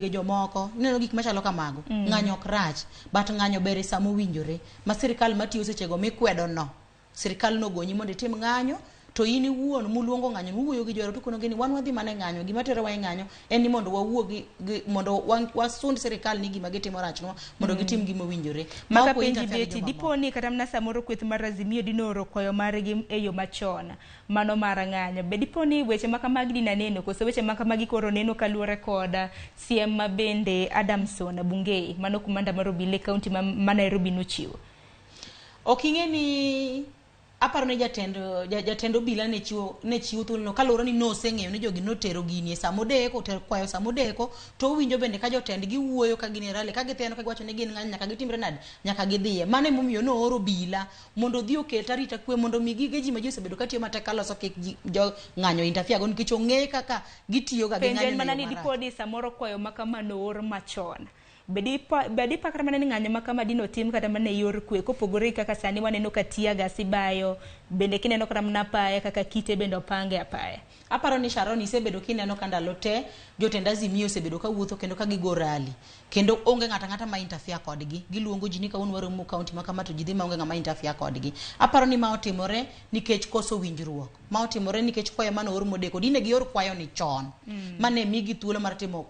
Gi jomoko ineno gik machalo kamago. Ng'anyo ok rach, but ng'anyo ber e sama owinjore ma sirikal matiyo sechego mikwedo no, sirikal nogonyi mondo itim ng'anyo, to in iwuon muluongo ng'anyo uwuoyo gi johera tukonogi ni wan wadhi mana e ng'anyo. Gima terowa e ng'anyo en ni mondo wawuo gi mondo wasund sirikal ni gima gitimo rachnwa, mondo gitim gima owinjore ma Maka ok penji wa-interfere gi Betty, jomamoko. Dipo ni kata mana samoro kweth mar Azimio dinooro kwayo margi e yo machon mano mar ng'anyo. Be dipo ni weche ma kamagi dina neno koso weche ma kamagi koro neno kaluwore kod siem ma bende Adamson Bungei mano kumanda mar obila e kaunti ma Nairobi nochiwo? Ok ing'e ni aparo ni jatend obila ne chiwo thuolono kaluwore ni noseng'eyo ni jogi notero gini e samodeko, otero kwayo samodeko, to owinjo bende ka jotendgi wuoyo ka gin e rally, ka githiano, ka giwacho ni gin ng'anyo, nyaka gitimre nade, nyaka gidhiye. Mano emomiyo nooro obila mondo odhi oket arita kwe, mondo mi gige ji ma ji osebedo katiyo matek kaloso kik jo ng'anyo interfere go, nikech ong'e kaka gitiyo ga gi Penjo ng'anyo en mana e yo ni marach. Dipo ni samoro kwayo ma kama noor machon. Be dipa kata mana ni ng'anyo ma kama dino tim kata mana e yor kwe kopogore gi kaka sani waneno ka tear gas ibayo, bende kineno kata mana apaya kaka kite bende opange apaya? Aparo ni Sharon, isebedo kineno ka ndalo te jotend Azimio osebedo ka wuotho kendo ka gigo rally, kendo onge ng'ato ang'ata ma interfere kodgi. Giluongo ji ni kawuono waromo kaunti ma kama, to ji dhi maonge ng'ama interfere kodgi. Aparo ni ma otimore nikech koso winjruok, ma otimore nikech kwayo mane oor modeko. Dine gior kwayo ni chon, mane migi thuolo mar timo.